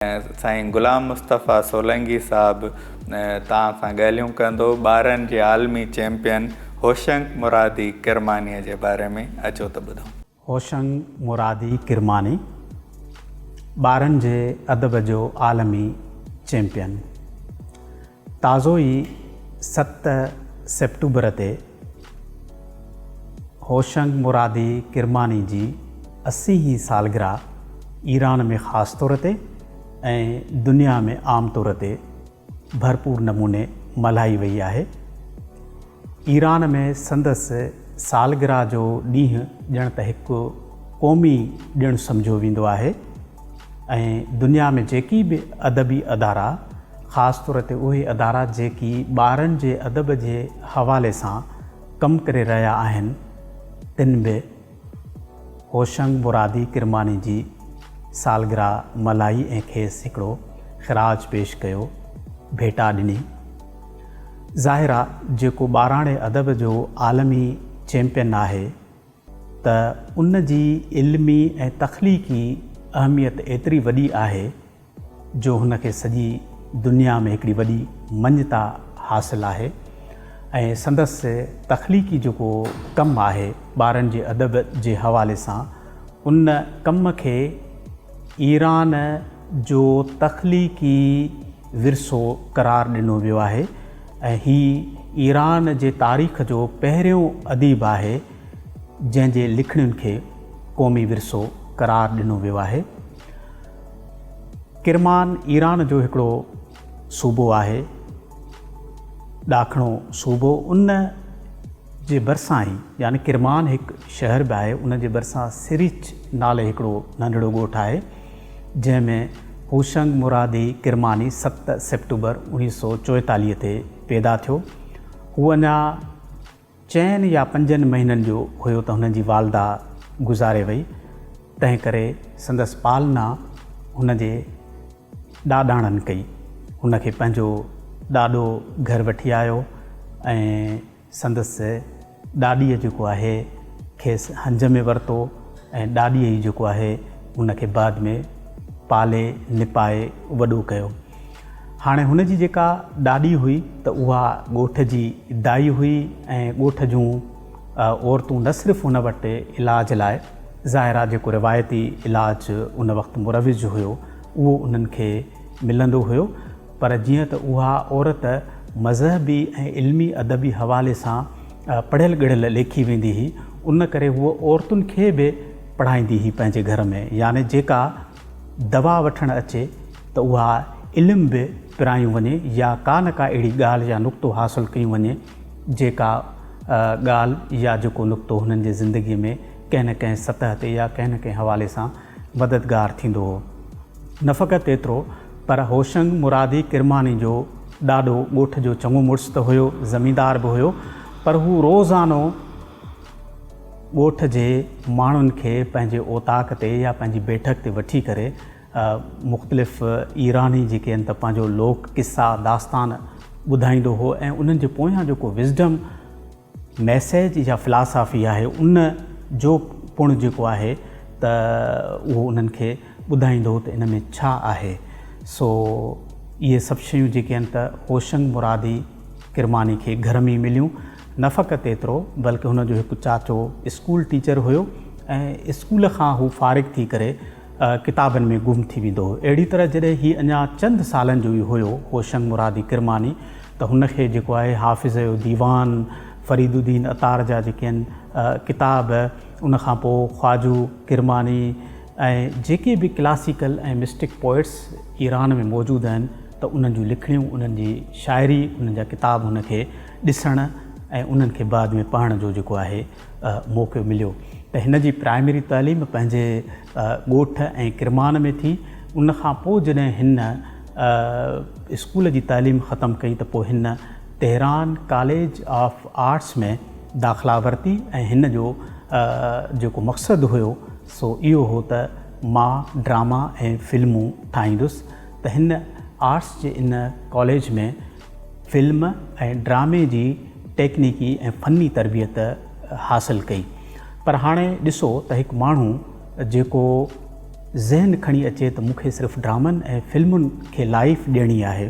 سائين غلام مصطفيٰ سولنگي صاحب توهان سان ڳالهيون ڪندو ٻارن جي عالمي چيمپيئن هوشنگ مرادي ڪرمانيء جي باري ۾ اچو ته ٻڌون. هوشنگ مرادي ڪرماني ٻارن جي ادب جو عالمي چيمپيئن تازو ئي 7 سيپٽوبر تي هوشنگ مرادي ڪرماني جي 80 هين سالگرهه ايران ۾ خاص طور تي ۽ دنيا ۾ عام طور تي ڀرپور نموني ملهائي وئي آهي. ايران ۾ سندس سالگرهه جو ڏينهن ڄڻ ته هڪ قومي ڏڻ سمجهيو ويندو آهي ۽ دنيا ۾ جيڪي به ادبي ادارا خاص طور تي اهي ادارا جيڪي ٻارن جي ادب جي حوالي سان ڪم ڪري رهيا آهن تن به هوشنگ مرادي ڪرماني جي سالگرهه ملهائي ۽ کيس هڪڙو خراج پيش ڪيو، ڀيٽا ڏني. ظاهر آ جيڪو ٻاراڻي ادب جو عالمي چيمپين آهي ته ان جي علمي ۽ تخليقي اهميت ايتري وڏي آهي جو هن کي سڄي دنيا ۾ هڪڙي وڏي مڃتا حاصل آهي ۽ سندس تخليقي جيڪو ڪم آهي ٻارن جي ادب جي حوالي سان ان ڪم کي ايران جو تخليقي ورثو قرار ڏنو ويو آهي ۽ هي ايران جي تاريخ جو پهريون اديب آهي جنهن جي لکڻين کي قومي ورثو قرار ڏنو ويو آهي. ڪرمان ايران جو هڪڙو صوبو آهي، ڏاکڻو صوبو ان جي ڀرسان ئي يعني ڪرمان هڪ شهر به آهي ان جي ڀرسان سريچ نالي هڪڙو ننڍڙو ڳوٺ آهي جنهن ۾ هوشنگ مرادي ڪرماني 7 سيپٽمبر 1944 تي پيدا ٿيو. هو اڃا چئن يا پنجن مهينن جو هيو ته هن جي والده گذاري وئي، تنهن ڪري سندس پالنا هن جي ڏاڏاڻن ڪئي. هن کي پنهنجو ڏاڏو گهر وٺي آيو ۽ سندس ڏاڏيء جيڪو آهي کيس هنج ۾ ورتو ۽ ڏاڏيء ئي جيڪو آهي هن کي بعد ۾ پالي نپائي وڏو ڪيو. هاڻي هن جي جيڪا ڏاڏي هئي ته اها ڳوٺ جي دائي هئي ۽ ڳوٺ جون عورتون نه صرف هن وٽ علاج لاء ظاهر آ جيڪو روايتي علاج ان وقت مروج هيو اهو انهن کي ملندو هيو پر جيئن ته اها عورت مذهبي ۽ علمي ادبي حوالي سان پڙهيل ڳڙهيل ليکي ويندي هئي ان ڪري هوء عورتن کي به پڙهائيندي هئي پنهنجي گهر ۾ يعني جيڪا دوا وٺڻ اچي ته اها علم به پرايون وڃي يا ڪا نه ڪا اهڙي ڳالهه يا نقطو حاصل ڪيون وڃي جيڪا ڳالهه يا جيڪو نقطو هنن جي زندگيء ۾ ڪنهن نه ڪنهن سطح تي يا ڪنهن نه ڪنهن حوالي سان مددگار ٿيندو هو. نه فقط ايترو پر هوشنگ مرادي ڪرماني جو ڏاڏو ڳوٺ جو چڱو مڙس ته هيو، زميندار به هيو پر هو روزانو ڳوٺ جي ماڻهن کي پنهنجي اوطاق تي يا پنهنجي بيٺڪ تي وٺي ڪري مختلف ايراني جيڪي آهن ته پنهنجو لوڪ قصا داستان ٻڌائيندو هو ۽ انهن جي پويان جيڪو وزڊم ميسيج يا فلاسافي آهي ان جو پڻ جيڪو آهي ته اهو انهن کي ٻڌائيندو هو ته ان ۾ ڇا آهي سو اهي سڀ شيون جيڪي آهن ته هوشنگ مرادي ڪرماني کي گهر ۾ ئي مليون نه فقط ايترو بلڪه هن جو هڪ چاچو اسڪول ٽيچر هيو ۽ اسڪول کان هو فارغ ٿي ڪري ڪتابن ۾ گم ٿي ويندو هو. اهڙي طرح جڏهن هي اڃا چند سالن جو ئي هيو هوشنگ مرادي ڪرماني ته هن کي جيڪو آهي حافظ جو ديوان، فريد الدين عطار جا جيڪي آهن ڪتاب، ان کان پوء خواجو ڪرماني ۽ جيڪي به ڪلاسيڪل ۽ مسٽڪ پوئٽس ايران ۾ موجود آهن ته انهن جون لکڻيون، انهن جي شاعري، انهن جا ڪتاب هن کي ڏسڻ ۽ انهن کي بعد ۾ پڙهڻ جو جيڪو آهي موقعو مليو ته هن جي پرائمري تعليم پنهنجي ڳوٺ ۽ ڪرمان ۾ ٿي. ان کان پوء جڏهن هن اسڪول جي تعليم ختم ڪئي ته پوء هن تهران ڪاليج آف آرٽس ۾ داخلا ورتي ۽ هن جو جيڪو مقصد هيو سو اهو هو ته مان ڊراما ۽ فلمون ٺاهيندس ته هن آرٽس جي ان ڪاليج ۾ فلم ۽ ڊرامي جي ٽيڪنيڪي ۽ فني تربيت حاصل ڪئي پر هاڻي ڏسو ته هڪ ماڻهو جيڪو ذهن کڻي اچي ته مون کي صرف ڊرامن ۽ فلمن کي لائيف ڏيڻي آهي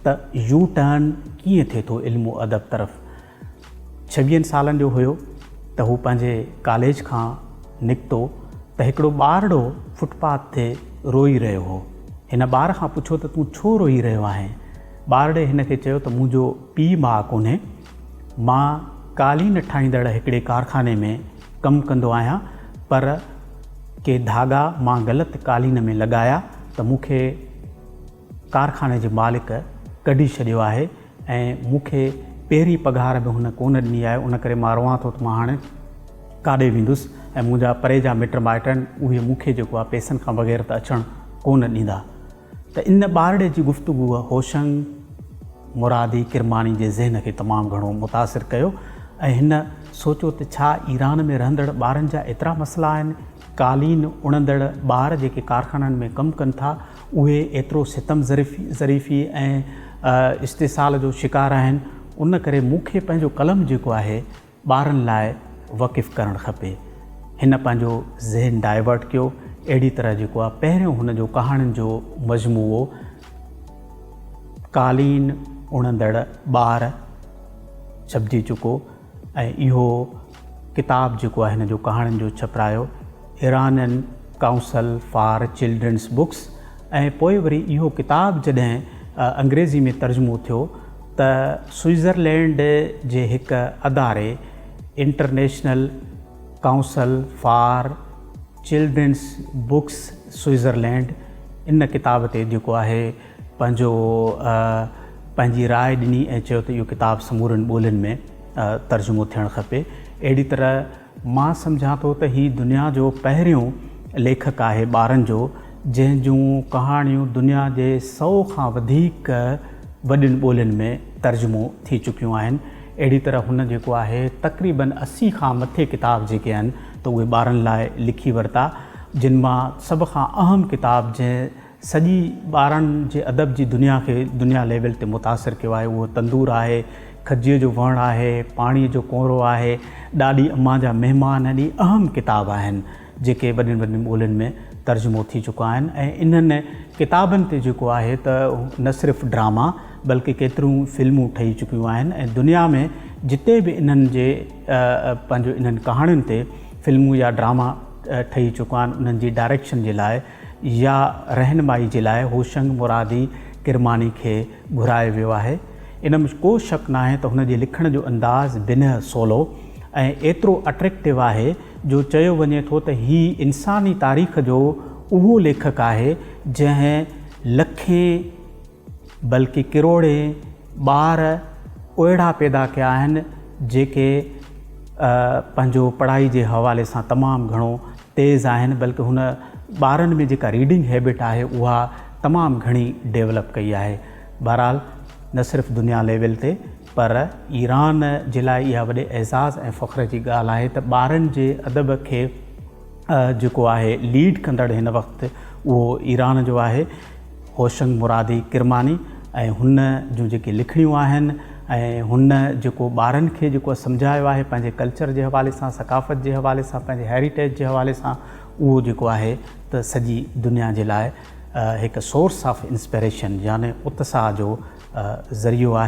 ته يو ٽرن ڪيئن ٿئي ٿو علم و ادب طرف. ڇويهن سالن جو هيو ته هو پنهنجي ڪاليج کان نڪتو ته هڪڙو ٻارڙو فٽ پاٿ تي روئي رهيو هو. هن ٻار کان پڇيو ته تون ڇو روئي رهيو آهين؟ ٻارڙي هن کي چيو ته منهنجو پيء ماء ڪونهي. مان قالين ٺاهيندڙ هڪڙي ڪارخاني ۾ ڪم ڪندو آهيان پر ڪي ڌاڳا مان غلط قالين ۾ لڳايا ته مون کي ڪارخاني جي مالڪ ڪڍي ڇڏيو آهي ۽ مون کي پهرين پگهار به هن ڪونه ڏني آهي ان ڪري مان روئان ٿو ته مان هاڻي ڪاڏي ويندس ۽ منهنجا پري جا مٽ مائٽ آهن اهي مون کي جيڪو آهي پئسن کان بغير ته اچڻ ڪونه ڏيندا. ته ان ٻارڙي جي گفتگوء هوشنگ مرادي ڪرماني جي ذهن کي تمام گهڻو متاثر ڪيو ۽ هن سوچيو ته ڇا ايران ۾ رهندڙ ٻارن جا ايترا مسئلا آهن؟ قالين اڻندڙ ٻار جيڪي ڪارخانن ۾ ڪم ڪن ٿا اهي ايترو ستم ظريفي ۽ استحصال جو شڪار آهن ان ڪري مون کي پنهنجو قلم جيڪو آهي ٻارن لاء وقف ڪرڻ کپي. هن پنهنجو ذهن ڊائيورٽ ڪيو. اهڙي طرح جيڪو آهي پهريون هن جو ڪهاڻين جو مجموعو قالين اڻندڙ ٻار ڇپجي چڪو ۽ اهو ڪتاب جيڪو آهي هن جو ڪهاڻين جو ڇپرايو Iranian council for children's books ۽ پوء وري اهو ڪتاب جڏهن انگريزي ۾ ترجمو ٿيو ته سوئٽزرلينڊ جي هڪ اداري international council for children's books Switzerland ان ڪتاب تي جيڪو آهي پنهنجو پنهنجي راء ڏني ۽ چيو ته اهو ڪتاب سمورين ٻولين ۾ ترجمو ٿيڻ کپي. اهڙي طرح مان سمجهان ٿو ته هي دنيا جو پهريون ليکڪ آهي ٻارن جو جنهن جون ڪهاڻيون دنيا جي سئو کان وڌيڪ وڏين ٻولين ۾ ترجمو ٿي چڪيون آهن. اهڙي طرح هن جيڪو آهي تقريبن 80 کان مٿي ڪتاب جيڪي آهن ته اهي ٻارن لاء لکي ورتا جن مان سڀ کان اهم ڪتاب جنهن سڄي ٻارن جي ادب جي دنيا کي دنيا ليول تي متاثر ڪيو آهي اهو تندور آهي، کجيء جو وڻ آهي، پاڻيء جو ڪونرو آهي، ڏاڏي امان جا مهمان اهي اهم ڪتاب آهن جيڪي وڏين وڏين ٻولين ۾ ترجمو ٿي چڪا آهن ۽ انهن ڪتابن تي جيڪو آهي ته نه صرف ڊراما بلڪه ڪيتريون فلمون ٺهي چڪيون آهن ۽ دنيا ۾ جتي به انهن جي پنهنجو انهن ڪهاڻين تي فلمون يا ڊراما ٺهي چڪا آهن انهن جي ڊائريڪشن جي لاء يا رهنمائي جي لاء هوشنگ مرادي ڪرماني کي گهرايو ويو آهي. ان ۾ ڪو شڪ ناهي ته هن جي لکڻ جو انداز بنهه سولو ۽ ايترو اٽريڪٽو آهي جو چيو وڃي ٿو ته هي انساني تاريخ جو اهو ليکڪ آهي جنهن لکين بلڪه ڪروڙين ٻار اهڙا پيدا ڪيا آهن جيڪي پنهنجو پڙهائي جي حوالي سان تمام گهڻو تيز آهن بلڪه هن ٻارن ۾ جيڪا ريڊنگ هيبٽ آهي اها تمام گهڻي ڊيولپ ڪئي آهي بهرحال نه صرف دنيا ليول تي پر ايران جي لاء اها وڏي اعزاز ۽ فخر جي ڳالهه آهي ته ٻارن جي ادب کي جيڪو آهي ليڊ ڪندڙ هن وقت اهو ايران جو آهي هوشنگ مرادي ڪرماني ۽ هن جون جيڪي لکڻيون آهن ۽ هن جيڪو ٻارن کي جيڪو سمجهايو آهي پنهنجي ڪلچر جي حوالي سان ثقافت جي حوالي سان پنهنجي هيريٽيج جي حوالي سان اهو جيڪو آهي ته سڄي دنيا جي لاء هڪ سورس آف انسپيريشن يعني اتساهه جو ذريعو آهي.